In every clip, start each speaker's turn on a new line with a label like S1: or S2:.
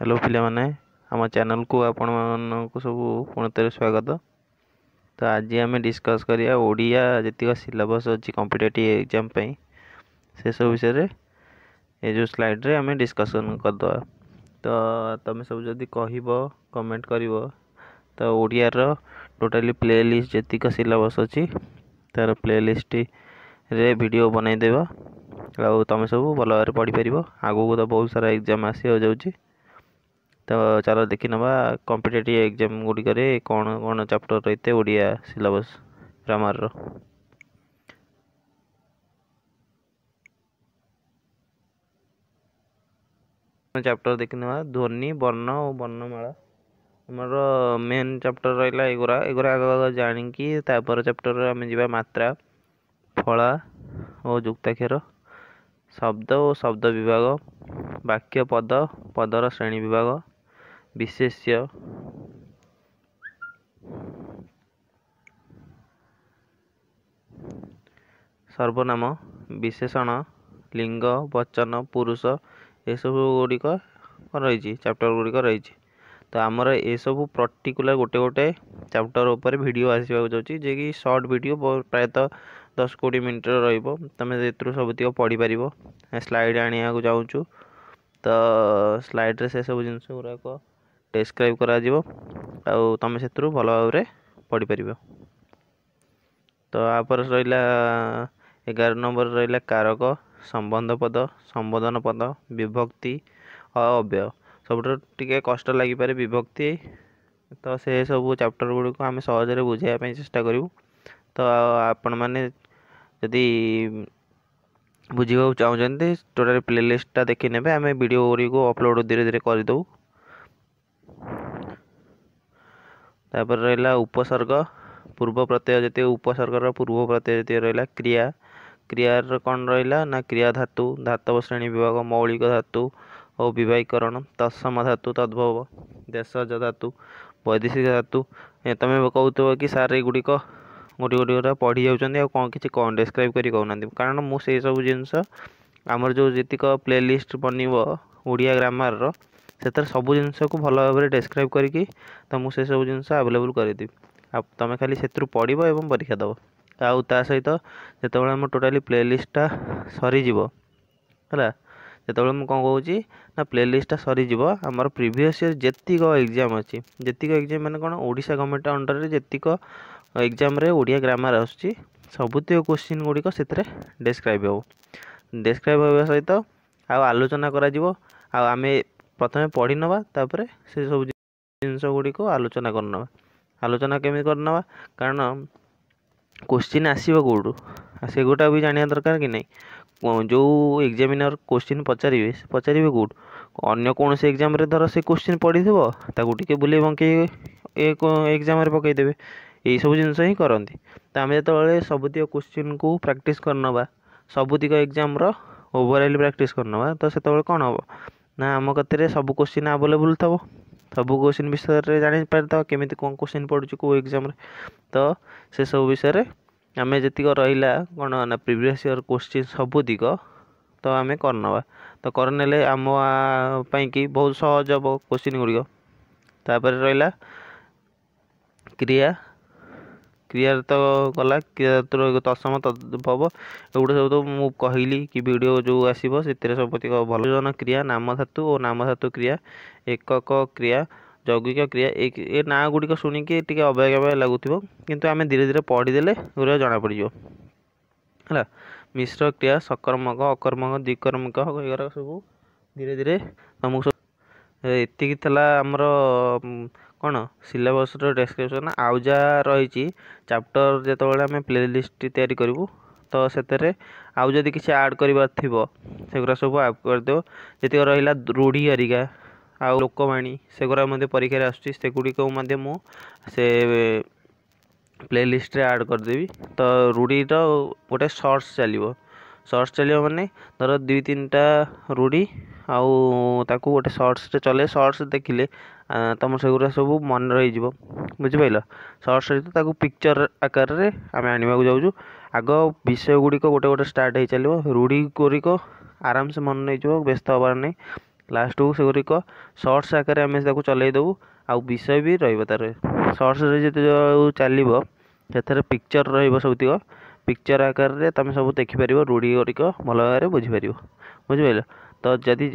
S1: Hello ପିଲାମାନେ, ଆମ ଚ୍ୟାନେଲକୁ ଆପଣମାନଙ୍କୁ ସବୁ ପୁଣି ଥରେ ସ୍ୱାଗତ। ତ ଆଜି ଆମେ ଡିସ୍କସ୍ କରିବା ଓଡ଼ିଆ ଯେତିକ ସିଲାବସ୍ ଅଛି କମ୍ପିଟେଟିଭ୍ ଏକ୍ଜାମ୍ ପାଇଁ, ସେସବୁ ବିଷୟରେ ଏ ଯେଉଁ ସ୍ଲାଇଡ଼୍ରେ ଆମେ ଡିସ୍କସନ୍ କରିଦେବା। ତ ତୁମେ ସବୁ ଯଦି କହିବ, କମେଣ୍ଟ କରିବ, ତ ଓଡ଼ିଆର ଟୋଟାଲି ପ୍ଲେ ଲିଷ୍ଟ ଯେତିକ ସିଲାବସ୍ ଅଛି ତା'ର ପ୍ଲେ ଲିଷ୍ଟରେ ଭିଡ଼ିଓ ବନେଇଦେବା, ଆଉ ତୁମେ ସବୁ ଭଲ ଭାବରେ ପଢ଼ିପାରିବ। ଆଗକୁ ତ ବହୁତ ସାରା ଏକ୍ଜାମ୍ ଆସିବାକୁ ଯାଉଛି। ତ ଚାଲ ଦେଖିନେବା କମ୍ପିଟେଟିଭ୍ ଏକ୍ଜାମ୍ ଗୁଡ଼ିକରେ କ'ଣ କ'ଣ ଚାପ୍ଟର ରହିଥାଏ ଓଡ଼ିଆ ସିଲାବସ୍ ଗ୍ରାମାରର। ଚାପ୍ଟର ଦେଖିନେବା ଧ୍ୱନି, ବର୍ଣ୍ଣ ଓ ବର୍ଣ୍ଣମାଳା। ଆମର ମେନ୍ ଚାପ୍ଟର ରହିଲା ଏଗୁରା। ଏଗୁରା ଆଗ ଆଗ ଜାଣିକି ତାପର ଚାପ୍ଟରରେ ଆମେ ଯିବା ମାତ୍ରା, ଫଳା ଓ ଯୁକ୍ତାକ୍ଷର, ଶବ୍ଦ ଓ ଶବ୍ଦ ବିଭାଗ, ବାକ୍ୟ ପଦ, ପଦର ଶ୍ରେଣୀ ବିଭାଗ, ବିଶେଷ୍ୟ, ସର୍ବନାମ, ବିଶେଷଣ, ଲିଙ୍ଗ, ବଚନ, ପୁରୁଷ, ଏସବୁ ଗୁଡ଼ିକ ରହିଛି, ଚାପ୍ଟର ଗୁଡ଼ିକ ରହିଛି। ତ ଆମର ଏସବୁ ପର୍ଟିକୁଲାର ଗୋଟେ ଗୋଟେ ଚାପ୍ଟର ଉପରେ ଭିଡ଼ିଓ ଆସିବାକୁ ଯାଉଛି, ଯିଏକି ସର୍ଟ ଭିଡ଼ିଓ ପ୍ରାୟତଃ 10-20 ମିନିଟ୍ର ରହିବ। ତୁମେ ଏଥିରୁ ସବୁତିକ ପଢ଼ିପାରିବ। ସ୍ଲାଇଡ଼ ଆଣିବାକୁ ଚାହୁଁଛୁ ତ ସ୍ଲାଇଡ଼ରେ ସେସବୁ ଜିନିଷ ଗୁଡ଼ାକ ଡେସ୍କ୍ରାଇବ୍ କରାଯିବ, ଆଉ ତୁମେ ସେଥିରୁ ଭଲ ଭାବରେ ପଢ଼ିପାରିବ। ତ ତାପରେ ରହିଲା 11 ନମ୍ବର ରହିଲା କାରକ, ସମ୍ବନ୍ଧ ପଦ, ସମ୍ବୋଧନ ପଦ, ବିଭକ୍ତି ଆଉ ଅବ୍ୟୟ। ସବୁଠାରୁ ଟିକେ କଷ୍ଟ ଲାଗିପାରେ ବିଭକ୍ତି, ତ ସେ ସବୁ ଚାପ୍ଟର ଗୁଡ଼ିକୁ ଆମେ ସହଜରେ ବୁଝାଇବା ପାଇଁ ଚେଷ୍ଟା କରିବୁ। ତ ଆପଣମାନେ ଯଦି ବୁଝିବାକୁ ଚାହୁଁଛନ୍ତି ଟୋଟାଲି ପ୍ଲେ ଲିଷ୍ଟଟା ଦେଖିନେବେ, ଆମେ ଭିଡ଼ିଓ ଗୁଡ଼ିକୁ ଅପଲୋଡ଼ ଧୀରେ ଧୀରେ କରିଦେବୁ। ତାପରେ ରହିଲା ଉପସର୍ଗ, ପୂର୍ବ ପ୍ରତ୍ୟୟ, ଯେତିକି ଉପସର୍ଗର ପୂର୍ବ ପ୍ରତ୍ୟୟ ଯେତିକି ରହିଲା, କ୍ରିୟା, କ୍ରିୟାର କ'ଣ ରହିଲା ନା କ୍ରିୟା ଧାତୁ, ଧାତବ ଶ୍ରେଣୀ ବିଭାଗ, ମୌଳିକ ଧାତୁ ଓ ବିବାହୀକରଣ, ତତ୍ସମ ଧାତୁ, ତଦ୍ଭବ, ଦେଶଜ ଧାତୁ, ବୈଦେଶିକ ଧାତୁ। ତୁମେ କହୁଥିବ କି ସାର୍ ଏଗୁଡ଼ିକ ଗୋଟି ଗୋଟି ଗୁଡ଼ା ପଢ଼ି ଯାଉଛନ୍ତି ଆଉ କ'ଣ କିଛି କ'ଣ ଡେସ୍କ୍ରାଇବ୍ କରି କହୁନାହାନ୍ତି। କାରଣ ମୁଁ ସେଇ ସବୁ ଜିନିଷ ଆମର ଯେଉଁ ଯେତିକ ପ୍ଲେ ଲିଷ୍ଟ ବନିବ ଓଡ଼ିଆ ଗ୍ରାମାରର, ସେଥିରେ ସବୁ ଜିନିଷକୁ ଭଲ ଭାବରେ ଡେସ୍କ୍ରାଇବ୍ କରିକି ତ ମୁଁ ସେସବୁ ଜିନିଷ ଆଭେଲେବୁଲ୍ କରିଦେବି, ଆଉ ତୁମେ ଖାଲି ସେଥିରୁ ପଢ଼ିବ ଏବଂ ପରୀକ୍ଷା ଦେବ। ଆଉ ତା ସହିତ ଯେତେବେଳେ ଆମ ଟୋଟାଲି ପ୍ଲେ ଲିଷ୍ଟଟା ସରିଯିବ, ହେଲା, ଯେତେବେଳେ ମୁଁ କ'ଣ କହୁଛି ନା ପ୍ଲେ ଲିଷ୍ଟଟା ସରିଯିବ, ଆମର ପ୍ରିଭିୟସ୍ ଇୟର୍ ଯେତିକ ଏକ୍ଜାମ୍ ଅଛି, ଯେତିକ ଏକ୍ଜାମ୍ ମାନେ କ'ଣ ଓଡ଼ିଶା ଗଭର୍ଣ୍ଣମେଣ୍ଟ ଅଣ୍ଡରରେ ଯେତିକ ଏକ୍ଜାମ୍ରେ ଓଡ଼ିଆ ଗ୍ରାମାର ଆସୁଛି, ସବୁତିକ କୋଶ୍ଚିନ୍ ଗୁଡ଼ିକ ସେଥିରେ ଡେସ୍କ୍ରାଇବ୍ ହେବ। ଡେସ୍କ୍ରାଇବ୍ ହେବା ସହିତ ଆଉ ଆଲୋଚନା କରାଯିବ, ଆଉ ଆମେ ପ୍ରଥମେ ପଢ଼ି ନେବା, ତାପରେ ସେସବୁ ଜିନିଷ ଗୁଡ଼ିକୁ ଆଲୋଚନା କରିନେବା। ଆଲୋଚନା କେମିତି କରିନେବା, କାରଣ କୋଶ୍ଚିନ୍ ଆସିବ କେଉଁଠୁ ସେଗୁଡ଼ା ବି ଜାଣିବା ଦରକାର କି ନାହିଁ। ଯେଉଁ ଏକ୍ଜାମିନର କୋଶ୍ଚିନ୍ ପଚାରିବେ, ସେ ପଚାରିବେ କେଉଁଠୁ? ଅନ୍ୟ କୌଣସି ଏକ୍ଜାମ୍ରେ ଧର ସେ କୋଶ୍ଚିନ୍ ପଡ଼ିଥିବ, ତାକୁ ଟିକେ ବୁଲେଇ ବଙ୍କେଇ ଏ ଏକ୍ଜାମ୍ରେ ପକାଇଦେବେ। ଏଇସବୁ ଜିନିଷ ହିଁ କରନ୍ତି। ତ ଆମେ ଯେତେବେଳେ ସବୁତିକ କୋଶ୍ଚିନ୍କୁ ପ୍ରାକ୍ଟିସ୍ କରିନେବା, ସବୁତିକ ଏକ୍ଜାମ୍ର ଓଭରଅଲ୍ ପ୍ରାକ୍ଟିସ୍ କରିନେବା, ତ ସେତେବେଳେ କ'ଣ ହେବ ନା ଆମ କତିରେ ସବୁ କୋଶ୍ଚିନ୍ ଆଭେଲେବୁଲ୍ ଥିବ, ସବୁ କୋଶ୍ଚିନ୍ ବିଷୟରେ ଜାଣିପାରିଥିବା କେମିତି କ'ଣ କୋଶ୍ଚିନ୍ ପଡ଼ୁଛି କେଉଁ ଏକ୍ଜାମ୍ରେ। ତ ସେସବୁ ବିଷୟରେ ଆମେ ଯେତିକ ରହିଲା କ'ଣ ନା ପ୍ରିଭିୟସ୍ ଇୟର୍ କୋଶ୍ଚିନ୍ ସବୁତିକ ତ ଆମେ କରିନେବା। ତ କରିନେଲେ ଆମ ପାଇଁକି ବହୁତ ସହଜ ହେବ କୋଶ୍ଚିନ୍ ଗୁଡ଼ିକ। ତାପରେ ରହିଲା କ୍ରିୟା, କ୍ରିୟାରେ ତ ଗଲା କ୍ରିୟା ତତ୍ସମ ତଦ୍ଭବ, ଏଗୁଡ଼ା ସବୁ ତ ମୁଁ କହିଲି କି ଭିଡ଼ିଓ ଯେଉଁ ଆସିବ ସେଥିରେ ସବୁତିକ ଭଲ। କ୍ରିୟା, ନାମ ଧାତୁ ଓ ନାମ ଧାତୁ କ୍ରିୟା, ଏକକ କ୍ରିୟା, ଯୌଗିକ କ୍ରିୟା, ଏ ନାଁ ଗୁଡ଼ିକ ଶୁଣିକି ଟିକେ ଅବାଗିଆ ଅବାଗିଆ ଲାଗୁଥିବ, କିନ୍ତୁ ଆମେ ଧୀରେ ଧୀରେ ପଢ଼ିଦେଲେ ଏଗୁଡ଼ା ଜଣାପଡ଼ିଯିବ। ହେଲା, ମିଶ୍ର କ୍ରିୟା, ସକର୍ମକ, ଅକର୍ମକ, ଦ୍ୱିକର୍ମକ, ଏଗୁଡ଼ା ସବୁ ଧୀରେ ଧୀରେ ତୁମକୁ ସବୁ ଏତିକି ଥିଲା ଆମର କ'ଣ ସିଲାବସ୍ର ଡେସ୍କ୍ରିପସନ୍। ଆଉ ଯାହା ରହିଛି ଚାପ୍ଟର, ଯେତେବେଳେ ଆମେ ପ୍ଲେ ଲିଷ୍ଟ ତିଆରି କରିବୁ ତ ସେଥିରେ ଆଉ ଯଦି କିଛି ଆଡ଼୍ କରିବାର ଥିବ ସେଗୁଡ଼ା ସବୁ ଆଡ଼୍ କରିଦେବ। ଯେତିକ ରହିଲା ରୂଢ଼ି ହେରିକା ଆଉ ଲୋକବାଣୀ, ସେଗୁଡ଼ା ମଧ୍ୟ ପରୀକ୍ଷାରେ ଆସୁଛି, ସେଗୁଡ଼ିକ ମଧ୍ୟ ମୁଁ ସେ ପ୍ଲେ ଲିଷ୍ଟରେ ଆଡ଼୍ କରିଦେବି। ତ ରୂଢ଼ିର ଗୋଟେ ସର୍ଟସ୍ ଚାଲିବ, ସର୍ଟସ୍ ଚାଲିବ ମାନେ ଧର 2-3ଟା ରୂଢ଼ି ଆଉ ତାକୁ ଗୋଟେ ସର୍ଟସ୍ରେ ଚଲେଇ ସର୍ଟସ୍ ଦେଖିଲେ ତୁମର ସେଗୁଡ଼ା ସବୁ ମନେ ରହିଯିବ, ବୁଝିପାରିଲ? ସର୍ଟସ୍ ସହିତ ତାକୁ ପିକ୍ଚର୍ ଆକାରରେ ଆମେ ଆଣିବାକୁ ଯାଉଛୁ। ଆଗ ବିଷୟ ଗୁଡ଼ିକ ଗୋଟେ ଗୋଟେ ଷ୍ଟାର୍ଟ ହେଇ ଚାଲିବ, ରୂଢ଼ି ଗୁଡ଼ିକ ଆରାମସେ ମନେ ରହିଯିବ, ବ୍ୟସ୍ତ ହେବାର ନାହିଁ। ଲାଷ୍ଟକୁ ସେଗୁଡ଼ିକ ସର୍ଟସ୍ ଆକାରରେ ଆମେ ତାକୁ ଚଲେଇ ଦେବୁ, ଆଉ ବିଷୟ ବି ରହିବ ତାର। ସର୍ଟସ୍ରେ ଯେତେ ଯେଉଁ ଚାଲିବ, ସେଥିରେ ପିକ୍ଚର୍ ରହିବ, ସବୁତିକ ପିକ୍ଚର୍ ଆକାରରେ ତୁମେ ସବୁ ଦେଖିପାରିବ, ରୂଢ଼ି ଗୁଡ଼ିକ ଭଲ ଭାବରେ ବୁଝିପାରିବ। ବୁଝିପାରିଲ ତ? ଯଦି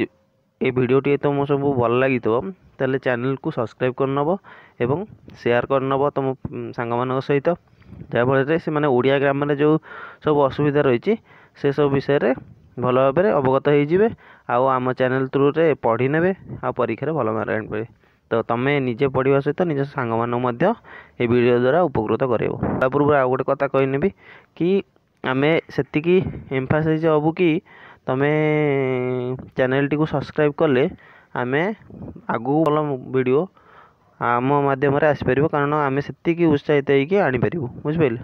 S1: ଏ ଭିଡ଼ିଓଟି ତୁମ ସବୁ ଭଲ ଲାଗିଥିବ, ତାହେଲେ ଚ୍ୟାନେଲକୁ ସବସ୍କ୍ରାଇବ୍ କରିନେବ ଏବଂ ସେୟାର କରିନେବ ତୁମ ସାଙ୍ଗମାନଙ୍କ ସହିତ, ଯାହାଫଳରେ ସେମାନେ ଓଡ଼ିଆ ଗ୍ରାମରରେ ଯେଉଁ ସବୁ ଅସୁବିଧା ରହିଛି ସେସବୁ ବିଷୟରେ ଭଲ ଭାବରେ ଅବଗତ ହେଇଯିବେ, ଆଉ ଆମ ଚ୍ୟାନେଲ୍ ଥ୍ରୁରେ ପଢ଼ି ନେବେ, ଆଉ ପରୀକ୍ଷାରେ ଭଲ ମାର୍କ ଆଣିପାରିବେ। ତ ତୁମେ ନିଜେ ପଢ଼ିବା ସହିତ ନିଜ ସାଙ୍ଗମାନଙ୍କୁ ମଧ୍ୟ ଏ ଭିଡ଼ିଓ ଦ୍ୱାରା ଉପକୃତ କରାଇବ। ତା ପୂର୍ବରୁ ଆଉ ଗୋଟେ କଥା କହିନେବି କି ଆମେ ସେତିକି ଏମ୍ଫାସାଇଜ୍ ହେବୁ କି ତୁମେ ଚ୍ୟାନେଲ୍ଟିକୁ ସବସ୍କ୍ରାଇବ୍ କଲେ ଆମେ ଆଗକୁ ଭଲ ଭିଡ଼ିଓ ଆମ ମାଧ୍ୟମରେ ଆସିପାରିବ, କାରଣ ଆମେ ସେତିକି ଉତ୍ସାହିତ ହେଇକି ଆଣିପାରିବୁ। ବୁଝିପାରିଲେ?